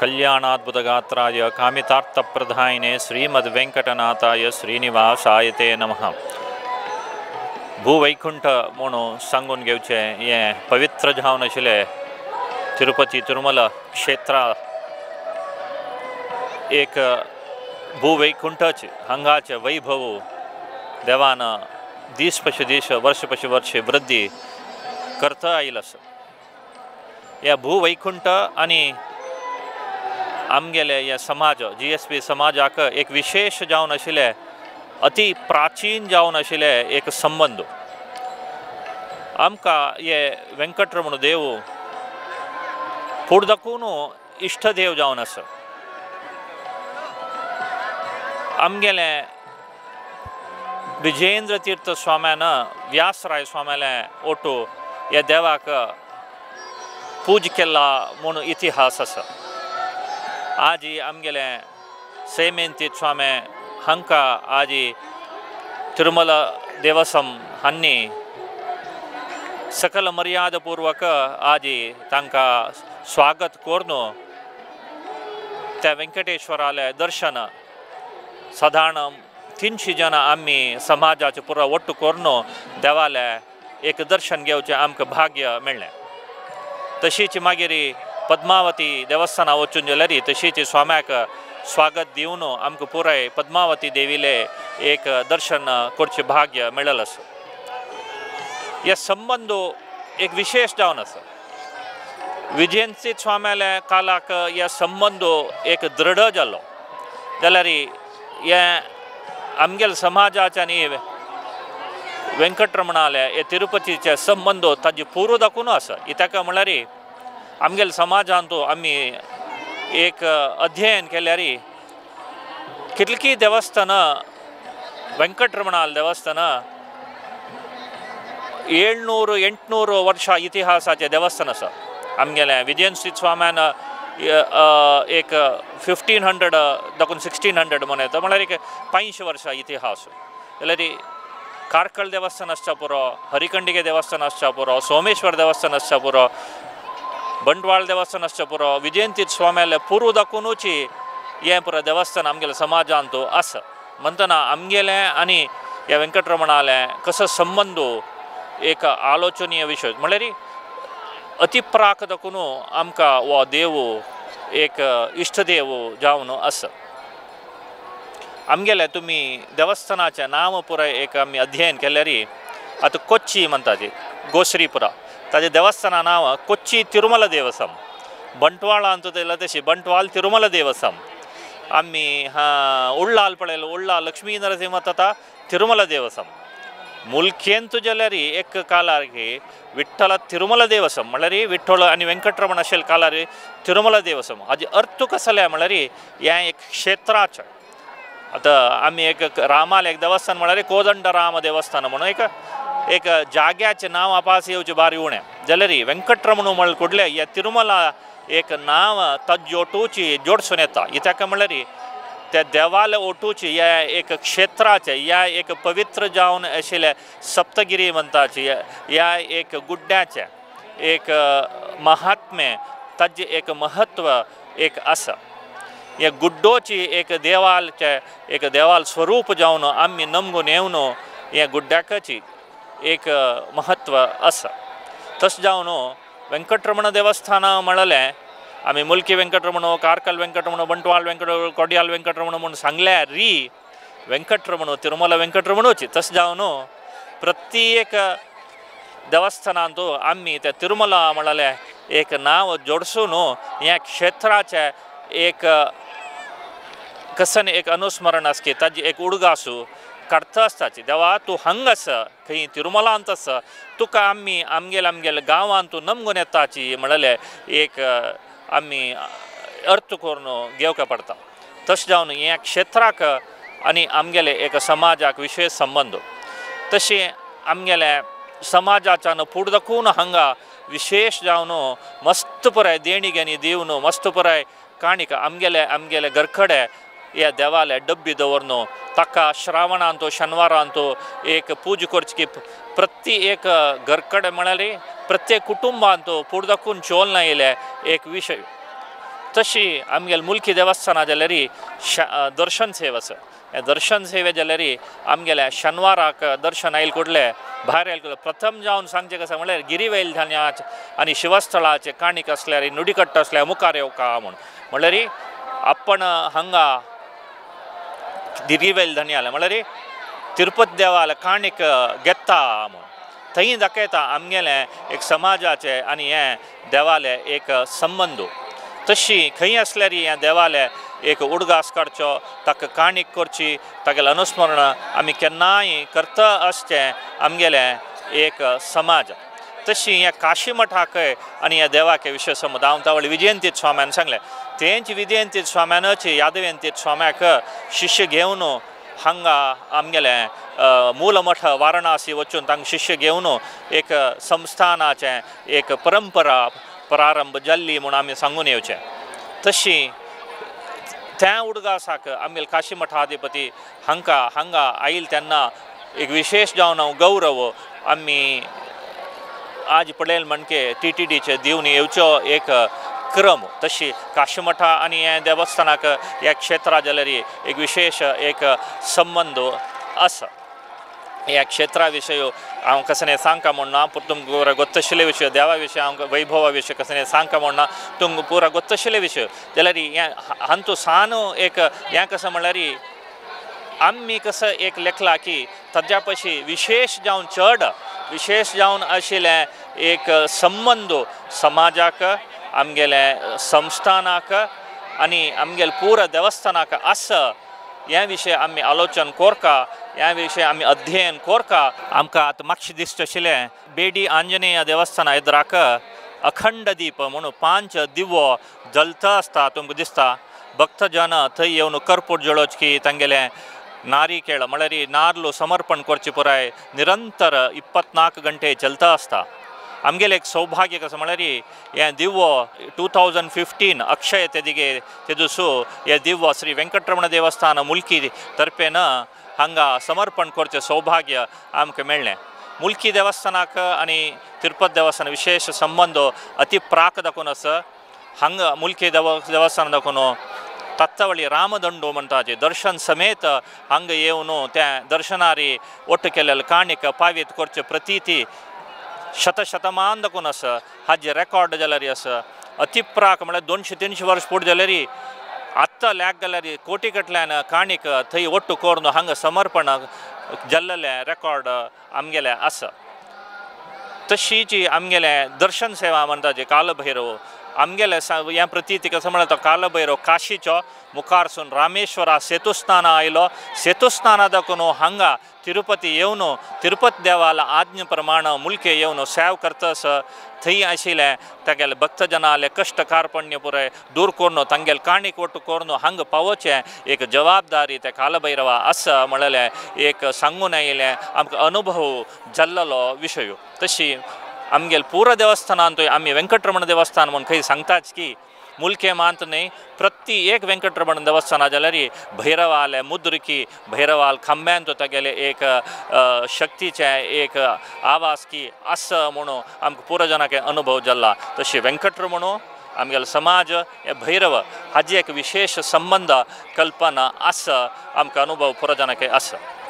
कल्याणाद्भुतगात्राय कामितार्थप्रदायिने श्रीमद् वेंकटनाथाय श्रीनिवासाय ते नमः। भूवैकुंठ म्हणून सांगून घेवचें हें पवित्र जावन आशिल्लें तिरुपती तिरुमल क्षेत्र एक भूवैकुंठच हांगाचें वैभव देवान दीस पशी दीस वर्ष पशी वर्ष वृद्धी करता आयिल्लो आसा। ह्या भूवैकुंठ आनी आमगेले ह्या समाज जी एस पी समाजाक एक विशेष जावन आशिल्लें अति प्राचीन जावन आशिल्लें एक संबंद। आमकां हे वेंकटरमण देव फुडदाकून इश्टदेव जावन आसा। आमगेलें विजयेंद्र तीर्थ स्वाम्यान व्यासराय स्वाम्यालें ओटो ह्या देवाक पूज केला म्हूण इतिहास आसा। आजी आमगेलें सेमेंती स्वामी हांकां आजी तिरुमल देवसम हांणी सकल मर्यादपूर्वक आजी तांकां स्वागत करून त्या वेंकटेश्वरालें दर्शन सादारण 300 जाणां आमी समाजाचे पुरो ಒಟ್ಟು करून देवालें एक दर्शन घेवचें आमकां भाग्य मेळ्ळें। तशीच मागीर पद्मावती देवस्थाना वचून जाल्यार तशीच स्वाम्याक स्वागत दिवन आमकां पुराय पद्मावती देवीले एक दर्शन करचें भाग्य मेळ्ळें आसा। हे संबंद एक विशेष जावन आसा। विजयंती स्वाम्याले कालाक हे संबंद एक दृढ जालो जाल्यार हे आमगेले समाजाचे आनी वेंकटरमणाले हे तिरुपतीचे संबंद ताजे पूर्व दाखोवन आसा। कित्याक म्हणल्यार आमगेले समाजांत आमी एक अध्ययन केल्यार कितलीं देवस्थानां वेंकटरमणाले देवस्थानां 700 800 वर्षां इतिहासाचें देवस्थान आसा। आमगेलें विजयंती स्वाम्यान एक 1500 दाखून 1600 म्हण येता म्हणल्यार एक 500 वर्सां इतिहास। जाल्यार कार्कळ देवस्थान आसच्या पुरो, हरिकंडिके देवस्थान आसच्या पुरो, सोमेश्वर देवस्थान आसच्या पुरो, बंटवाळ देवस्थान आसच्या पुरो, विजयंती स्वाम्याले पूर्व दाखोवनूच हें पुरो देवस्थान आमगेल्या समाजांत आसा। म्हणटना आमगेलें आनी ह्या वेंकटरमणालें कसो संबंद एक आलोचनीय विशय म्हणल्यार अतिप्राक दाखोवन आमकां हो देव एक इश्टदेव जावन आसा। आमगेलें तुमी देवस्थानाचें नांव पुराय एक आमी अध्ययन केल्यार आतां कोच्ची म्हणटा ती गोश्रीपुरा ताजें देवस्थाना नांव कोच्ची तिरुमल देवसम, बंटवाळांत येयला तशी बंटवाल तिरुमल देवसम, आमी उल्लाल पळयलो उल्लाल लक्ष्मी नरसिंह तथा तिरुमल देवसम, मुलकेंत जाल्यार एक कालार विठ्ठल तिरुमल देवसम म्हणल्यार विठ्ठल आनी वेंकटरमण आशिल्ले कालार तिरुमल देवसम। हाजे अर्थ कसले म्हणल्यार हें एक क्षेत्राचें। आतां आमी एक रामालें एक देवस्थान म्हणल्यार कोदंड राम देवस्थान म्हणून एक एक जाग्याचें नांव आपास येवचें बारी उणें जाल्यार वेंकटरमण म्हणल्यार कुडले ह्या तिरुमला एक नांव तज्जोटूची जोडसून येता। कित्याक म्हणल्यार त्या देवाले ओटूची ह्या एक क्षेत्राचें ह्या एक पवित्र जावन आशिल्लें सप्तगिरी म्हणटाची ह्या एक गुड्ड्याचें एक महात्म्य ताजें एक महत्व एक आसा। ह्या गुड्डोची एक देवालचें एक देवाल स्वरूप जावन आमी नमगून येवन ह्या गुड्ड्याकाची एक महत्व आसा। तशें जावन वेंकटरमण देवस्थान म्हणलें आमी मुल्की वेंकटरमण, कार्कल वेंकटरमण, बंटवाल वेंकटरमण, कोडियाल वेंकटरमण म्हूण सांगल्यार री वेंकटरमण तिरुमल वेंकटरमणूच। तशें जावन प्रत्येक देवस्थानांत आमी त्या तिरुमला म्हणलें एक नांव जोडसून ह्या क्षेत्राचें एक कसन एक अनुस्मरण आसकी ताजी एक उडगासू काडता आसताची देवा तूं हांगा आसा खंय तिरुमलांत आसा तुका आमी आमगेले आमगेले गांवांत तूं नमगून येताची म्हणलें एक आमी अर्थ करून घेवंक पडटा। तशें जावन ह्या क्षेत्राक आनी आमगेले एक समाजाक विशेष संबंद तशें आमगेले समाजाच्यान फुडें दाखोवन हांगा विशेष जावन मस्त पुराय देणी घेणी दिवन मस्त पुराय काणीक आमगेले आमगेले घरकडे ह्या देवाले डब्बी दवरन ताका श्रावणांत शनिवारांत एक पूजा करची की प्रति एक घरकडे म्हळ्यार प्रत्येक कुटुंबांत फुडें दाखोवन चोल ना येयले एक विशय। तशी आमगेले मुल्की देवस्थाना जाल्यार दर्शन सेवा आसा। हे दर्शन सेवे जाल्यार आमगेल्या शेनवाराक दर्शन आयल कुडले भायर आयल कुडले प्रथम जावन सांगचें कशें म्हणल्यार गिरिवैल धान्याच आनी शिवस्थळाचें काणीक आसल्यार नुडीकट्ट आसल्यार मुखार येवका म्हूण म्हणल्यार आपण हांगा गिरिवैल धन्याले म्हणल्यार तिरुपती देवाले काणीक घेता म्हूण थंय दाखयता आमगेलें एक समाजाचें आनी हें देवालें एक संबंद। तशी खंय आसल्यार ह्या देवाले एक उडगास काडचो, ताका काणीक करची, तागेलें अनुस्मरण आमी केन्नाय करता आसचें आमगेलें एक समाज। तशी ह्या काशी मठाकय आनी ह्या देवाक विशय संबंद हांव तावळ विजयंतीत स्वाम्यान सांगलें तेंच विजयंतीत स्वाम्यानच यादवेंतीत स्वाम्याक शिष्य घेवन हांगा आमगेलें मूल मठ वाराणसी वचून तांकां शिष्य घेवन एक संस्थानाचें एक परंपरा प्रारंभ जाल्ली म्हूण आमी सांगून येवचें। तशी त्या उडगासाक आमगेले काशी मठाधिपती हांकां हांगा आयल तेन्ना एक विशेष जावन हांव गौरव आमी आज पळयल म्हणके टीटीडीचे दिवन येवचो एक क्रम। तशी काशीमठा आनी हे देवस्थानाक ह्या क्षेत्रा जाल्यार एक विशेष एक संबंद आसा। ह्या क्षेत्रा विशय हांव कसने सांगका म्हूण ना, पूण तुमकां पुरा गोत्तशिले विशय देवा विशय हांव वैभवा विशय कसने सांगका म्हूण ना, तुमकां पुरा गोत्तशिले विशय जाल्यार हें हांचो सान एक हें कसो म्हणल्यार आमी कसो एक लेखला की ताज्या पशी विशेष जावन चड विशेष जावन आशिल्लें एक संबंद समाजाक आमगेले संस्थानाक आनी आमगेले पुरा देवस्थानाक आसा। ह्या विशय आमी आलोचन कोरका, ह्या विशय आमी अध्ययन कोरका। आमकां आतां मातशें दिसता आशिल्लें बेडी आंजनेय देवस्थाना एदराक अखंड दीप म्हणून 5 दिवो जलता आसता तुमकां दिसता। भक्तजन थंय येवन कर्पूर जळोवचें की तांगेलें नारिकेळ म्हणल्यार नार्ल समर्पण करचें पुराय निरंतर 24 घंटे चलता आसता। आमगेलें एक सौभाग्य कसो म्हणल्यार हें दिवो 2015 अक्षय तेदिगे तेदुसू हें दिवो श्री वेंकटरमण देवस्थान मुल्की तर्फेन हांगा समर्पण करचें सौभाग्य आमकां मेळ्ळें। मुल्की देवस्थानाक आनी तिरुपती देवस्थान विशेष संबंद अति प्राक दाखोवन आसा। हांगा मुल्की देवस्थान दाखोवन तत्तवळी रामदंडो म्हणटा दर्शन समेत हांगा येवन त्या दर्शनारी ಒಟ್ಟು केल्ले काणीक पावीत करचे प्रतीती शतशतमान दाखोवन आसा। हाजे रेकॉर्ड जाल्यार आसा अतिप्राक म्हळ्यार 200-300 वर्स फुडें जाल्यार आत्तां लॅक जाल्यार कोटी कडल्यान काणीक थंय ಒಟ್ಟು करून हांगा समर्पण जाल्लें रेकॉर्ड आमगेलें आसा। तशीची आमगेलें दर्शन सेवा म्हणटा जे कालभैरव आमगेले ह्या प्रतीती कसो म्हळ्यार तो कालभैरव काशीचो मुखारसून रामेश्वरा सेतुस्नाना आयलो, सेतुस्नाना दाखोवन हांगा तिरुपती येवन तिरुपती देवाला आज्ञा प्रमाण मुल्के येवन सेव करता आसा। थंय आशिल्लें तागेले भक्तजनाले कश्ट कार्पण्य पुराय दूर करून तांगेले काणीक ಒಟ್ಟು करून हांगा पावोवचें एक जबाबदारी त्या कालभैरवा आसा म्हणलें एक सांगून आयिल्लें आमकां अनुभव जाल्लो विशय। तशी आमगेले पुरा देवस्थानांत आमी वेंकटरमण देवस्थान म्हूण खंय सांगताच की मुल्के मात न्हय प्रति एक वेंकटरमण देवस्थाना जाल्यार भैरवाले मुद्रकी भैरवाल खांब्यांत तागेले एक शक्तीचें एक आवाज की आसा म्हणून आमकां पुरा जनाक अनुभव जाला। तशें वेंकटरमण आमगेलो समाज हे भैरव हाजी एक विशेष संबंद कल्पना आसा, आमकां अनुभव पुरा जनाक आसा।